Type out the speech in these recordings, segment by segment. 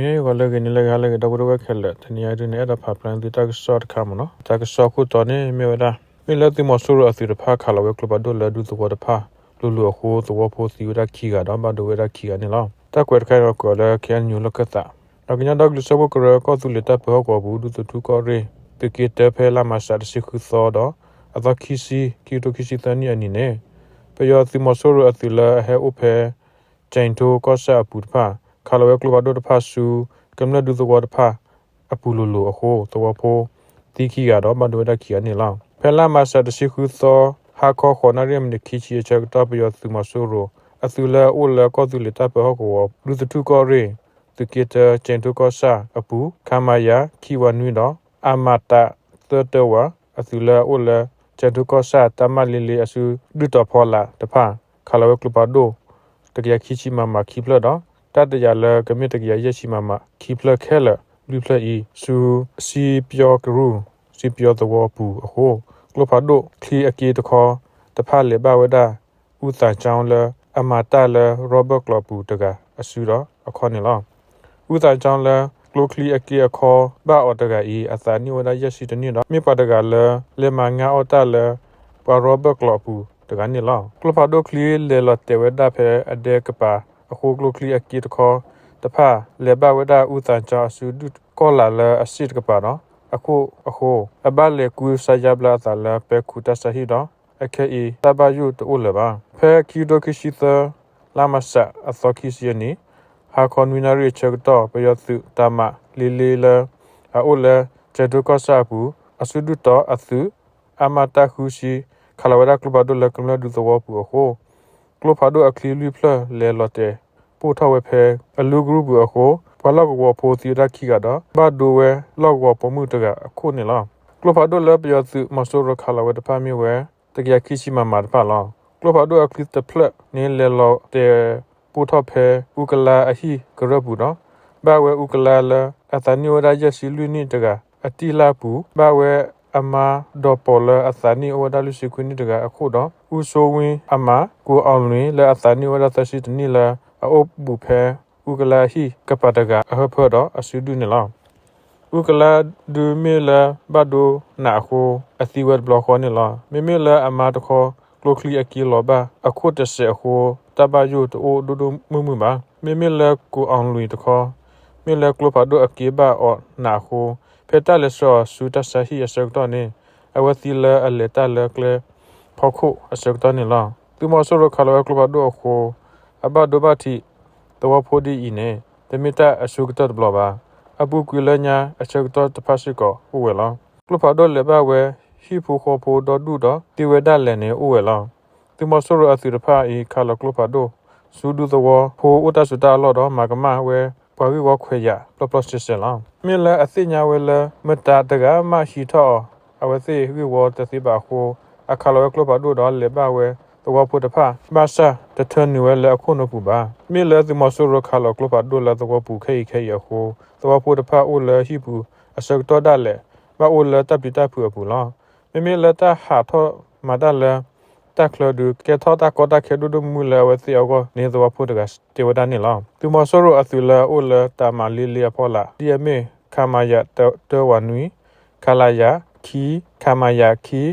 မ့ၢ်ဂီၤလၢအဂ့ၤ နံၤလၢအဂ့ၤ ဟါလၢအဂ့ၤ ဒီပုၢ်ဝဲၢ်ခဲလၢာ်, တနံၤအံၤဒုန့ၣ် အဲၣ်ဒိးဖးဖျါန့ၢ်သုတၢ်ကစီၣ်တခါမ့ၢ်နီၤ. တၢ်ကစီၣ်ခိၣ်တီန့ၣ်မ့ၢ်ဝဲဒၣ် မ့ၢ်လၢသုးမီၤစိရိၤအသုးတဖၣ် ခးလီၤဝဲကျိဖးဒိၣ်လၢဒူသဝီတဖၣ် လိၤလိၤအဃိ သဝီဖိသံဝဲဒၣ်ခံဂၤဒီး ဘၣ်ဒိဝဲဒၣ်ခံဂၤန့ၣ်လီၤ. တၢ်ကွဲးတခါအံၤ ကွဲးအီၤလၢ ခ့ၣ်အဲၣ်ယူၣ် လီၢ်ခၢၣ်သး ဒီးကညီဒီကလုာ်စၢဖှိၣ်ကရၢ ကီၢ်သူလ့ၤတၢ်ပၢဟီၣ်ကဝီၤပူၤ ဒူသထူကီၢ်ရ့ၣ် သုးက့တၢ ဖဲလါမးရှးတဆံဃုသီဒီး အသီခံဆံ ခံကထိခံဆံသၢနံၣ်အနံၤန့ၣ် ပယီၤသုးမီၤစိရိၤအသုးလၢအဟဲအိၣ်ဖဲ ကၠဲးထိကီၢ်ဆၣ်အပူၤတဖၣ် ခးလီၤဝဲကျိဖးဒိၣ်တဖၣ်ဆူ ကမျၢၢ်ဒူသဝီတဖၣ် အပူၤလိၤလိၤအဃိ သဝီဖိသံခံဂၤဒီး ဘၣ်ဒိဝဲဒၣ်ခံဂၤန့ၣ်လီၤ. ဖဲလါမးရှးတဆံဃုသီ ဟါခီဃိးနၣ်ရံၣ်မံးနံးခံဆံအဆၢကတီၢ် ပယီၤသုးမီၤစိရိၤ အသုးလၢအအိၣ်လၢကီၢ်သူလ့ၤတၢ်ပၢဟီၣ်ကဝီၤ ဒူသထူကီၢ်ရ့ၣ် သုးက့တၢ ကၠဲးထိကီၢ်ဆၣ်အပူၤ ခမရ ခံဝးနွံဒီး အမတ သၢတၢဝး အသုးလၢအအိၣ်လၢ ကၠဲးထိကီၢ်ဆၣ် တၢ်မၤလ့လ့အစုဒုၣ်တီၤဖီလာ်တဖၣ် ခးလီၤဝဲကျိဖးဒိၣ် တကယၤခံဆံ မမ ခံဖျၢၣ်ဒီး တၢ်တယာ်လၢကမ့ၢ်တကယၤယဲၢ်ဆံ မမ ခံဖျၢၣ်ခဲလၢာ် လွံၢ်ဖျၢၣ်အံၤ ဆူ စံပျီကရူၢ် စံပျီသဝီပူၤအဃိ ကျိဖးဒိၣ်ချံအက့တခီတဖၣ် လဲၤဘၣ်ဝဲဒၣ် အူသးကၠီလၢ အမတလၢ ရီဘၢၣ်ကျိးပူၤတဂၤအစုဒီးအခီၣ်န့ၣ်လီၤ. အူသးကၠီလၢ ကျိချံအက့အခီဘၣ်အီၤတဂၤအံၤ အသးနံၣ်အိၣ်ဝဲဒၣ်ယဲၢ်ဆံတနံၣ်ဒီး မ့ၢ်ပှၤတဂၤလၢ လဲၤမၤငါအီၣ်တၢ်လၢ ပှၤရီဘၢၣ်ကျိးအပူၤတဂၤန့ၣ်လီၤ. ကျိဖးဒိၣ်ချံလဲၤလီၤတဲာ်ဝဲဒၣ်ဖဲအဒဲကပၤအဃိ ကျိချံအက့တခီတဖၣ် လဲၤဘၣ်ဝဲဒၣ်အူသးကၠီအစုဒုၣ်ကီၢ်လာ်လၢအစ့ၣ်တကပၤဒီး အခိၣ်အဃိ အဘၣ်လဲၤကွံစါယါဘျါအသးလၢ ပဲခူးတၢ်ဆါဟံၣ်ဒီး အခဲအံၤ တၢ်ဘၣ်ယိၣ်တအိၣ်လၢၤဘၣ်. ဖဲခံကထိခံဆံသၢ လါမးရှးအသီခံဆံအနံၤ ဟါခီနွံနၣ်ရံၣ်အဆၢကတီၢ် ပယီၤသုးတၢ်မၤလ့လ့လၢ အအိၣ်လၢ ကၠဲးထိကီၢ်ဆၣ်အပူၤ အစုဒုၣ်တီၤအသုး အမတ ဃုဆံ ခးလီၤဝဲဒၣ်ကျိဖးဒိၣ်လၢကမျၢၢ်ဒူသဝီပူၤအဃိ ကျိဖးဒိၣ်အချံလွံၢ်ဖျၢၣ် လဲၤလီၤတဲာ်ပိၢ်ထီၣ်ဝဲဖဲ အလူကရူၢ်ပူၤအဃိ ပှၤလီၢ်ကဝီၤဖိသံဝဲဒၣ်ခံဂၤဒီး ဘၣ်ဒိဝဲလီၢ်ကဝီၤပိာ်မုၣ်တဂၤအခိၣ်န့ၣ်လီၤ. ကျိဖးဒိၣ်လၢပယီၤသုးမီၤစိရိၤခးလီၤဝဲတဖၣ်မ့ၢ်ဝဲ တကယၤခံဆံ မမ တဖၣ်လီၤ. ကျိဖးဒိၣ်အချံတဖျၢၣ်န့ၣ် လဲၤလီၤတဲာ်ပိၢ်ထီၣ်ဖဲ အူကလါအဟံၣ်ကရၢၢ်ပူၤဒီး ဘၣ်ဝဲအူကလါလၢအသးနံၣ်အိၣ်ဝဲဒၣ်ယဲၢ်ဆံလွံၢ်နံၣ်တဂၤအတံၢ်လၢ်ပူၤ ဘၣ်ဝဲအမါဒီးပိာ်လၢအသးနံၣ်အိၣ်ဝဲဒၣ်လွံၢ်ဆံခွံနံၣ်တဂၤအခိၣ်ဒီး အူစိဝ့အမါ ကိၣ်အီလွံၢ် လၢအသးနံၣ်အိၣ်ဝဲဒၣ်သၢဆံတနံၣ်လၢအအိၣ်ဘူးဖဲ အူကလါအဟံၣ်ကပၤတဂၤအဟၢဖၢဒီးအစုဒုၣ်န့ၣ်လီၤ. အူကလါဒုမ့ၢ်လၢဘၣ်ဒိနးအဃိ အသံဝဲတဘျီဃီန့ၣ်လီၤ. မ့မ့ၢ်လၢအမါတခီ ကျိချံအက့လီၤဘၣ်အခိၣ်တစဲးအဃိ တၢ်ဘၣ်ယိၣ်တအိၣ်ဒိၣ်ဒိၣ်မုၢ်မုၢ်ဘၣ်. မ့မ့ၢ်လၢကိၣ်အီလွံၢ်တခီ မ့ၢ်လၢကျိဖးဒိၣ်အက့ဘၣ်အီၤနးအဃိ ဖဲတၢ်လဲၤဆှၢအီၤဆူတၢ်ဆါဟံၣ်အဆၢကတီၢ်န့ၣ် အဝဲသံလၢအလဲၤတၢ်လၢကျဲဖီခိၣ်အဆၢကတီၢ်န့ၣ်လီၤ. သုးမီၤစိရိၤခးလီၤဝဲကျိဖးဒိၣ်အဃိ အဘၣ်ဒိဘၣ်ထံးသဝီဖိဒ်အံၤန့ၣ် တမ့ၢ်တၢ်အဆိကတၢၢ်တဘျီဘၣ်. အပူၤကွံာ်လၢညါအဆၢကတီၢ်တဖၣ်စ့ၢ်ကီးအိၣ်ဝဲလီၤ. ကျိဖးဒိၣ်လဲၤဘၣ်ဝဲဟံၣ်ဖိဃီဖိဒီဒူၣ်ဒီးသံဝဲဒၣ်လဲာ်န့ၣ်အိၣ်ဝဲလီၤ. သုးမီၤစိရိၤအသုးတဖၣ်အံၤ ခးလီၤကျိဖးဒိၣ် ဆူဒူသဝီဖိအိၣ်တၢ်ဆူးတၢ်အလီၢ်ဒီး မၤကမၣ်ဝဲပှၤဂ့ၢ်ဝီခွဲးယာ် ပျီပျီစဲစဲလီၤ. မ့ၢ်လၢအသ့ၣ်ညါဝဲလၢ မတၤတဂၤမးဟံးထီၣ်အီၤ အဝဲသ့ၣ်ဂ့ၢ်ဝီတသ့ဘၣ်အဃိ အခးလီၤဝဲကျိဖးဒိၣ်ဒီးလဲၤဘၣ်ဝဲသဝီဖိတဖၣ် ဘၣ်ဆၣ်တထၢနုာ်ဝဲလၢအခိၣ်နူာ်ပူၤဘၣ်. မ့ၢ်လၢသုးမီၤစိရိၤခးလီၤကျိဖးဒိၣ်လၢသဝီပူၤခဲအံၤခဲအံၤအဃိ သဝီဖိတဖၣ်အိၣ်လၢဟံၣ်ပူၤအဆၢကတီၢ်ဒၣ်လဲာ် ဘၣ်အိၣ်လၢတၢ်ပျံၤတၢ်ဖုးအပူၤလီၤ. မ့မ့ၢ်လၢတၢ်ဟးထီၣ်မၤတၢ်လၢ တၢ်ချၢဒုး ကဲထီၣ်တၢ်ကီတၢ်ခဲဒိၣ်ဒိၣ်မုၢ်လၢအဝဲသ့ၣ်အဂီၢ်န့ၣ် သဝီဖိတဂၤတဲဝဲဒၣ်န့ၣ်လီၤ. သုးမီၤစိရိၤအသုးလၢအအိၣ်လၢတၢ်မၤလ့လ့အဖီလာ် ဒ်အမ့ၢ် ခမရ တၢဝးနွံ, ခလရ ခံ, ခမရ ခံ,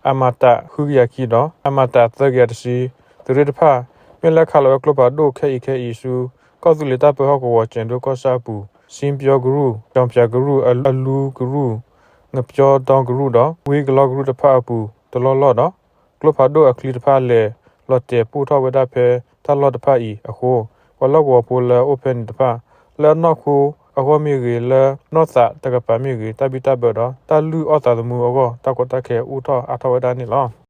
အမတ ဃုကယၤခံဒီး အမတ သၢကယၤတဆံ သုးရ့ၣ်တဖၣ် မ့ၢ်လၢခးလီၤဝဲကျိဖးဒိၣ်ခဲအံၤခဲအံၤဆူ ကီၢ်သူလ့ၤတၢ်ပၢဟီၣ်ကဝီၤ ကၠဲးဒိကီၢ်ဆၣ်အပူၤ စံပျီကရူၢ်, ကၠီပၠးကရူၢ်, အလူကရူၢ်, ငပျီတီကရူၢ်ဒီး ဝ့ကလီကရူၢ်တဖၣ်အပူၤတလီၢ်လီၢ်ဒီး ကျိဖးဒိၣ်အချံတဖၣ်လဲၤလီၤတဲာ်ပိၢ်ထီၣ်ဝဲဒၣ်ဖဲတၢ်လီၢ်တဖၣ်အံၤအဃိ ပှၤလီၢ်ကဝီၤဖိလၢအအိၣ်ဖဲန့ၣ်တဖၣ် လၢအနီၢ်ခိအဂီၢ်မ့ၢ်ဂ့ၤ လၢနီၢ်သးတကပၤမ့ၢ်ဂ့ၤ တၢ်ဘံၣ်တၢ်ဘၢဒီး တၢ်လုၢ်အီၣ်သးသမူအဂီၢ် တၢ်ကီတၢ်ခဲအိၣ်ထီၣ်အါထီၣ်ဝဲဒၣ်န့ၣ်လီၤ.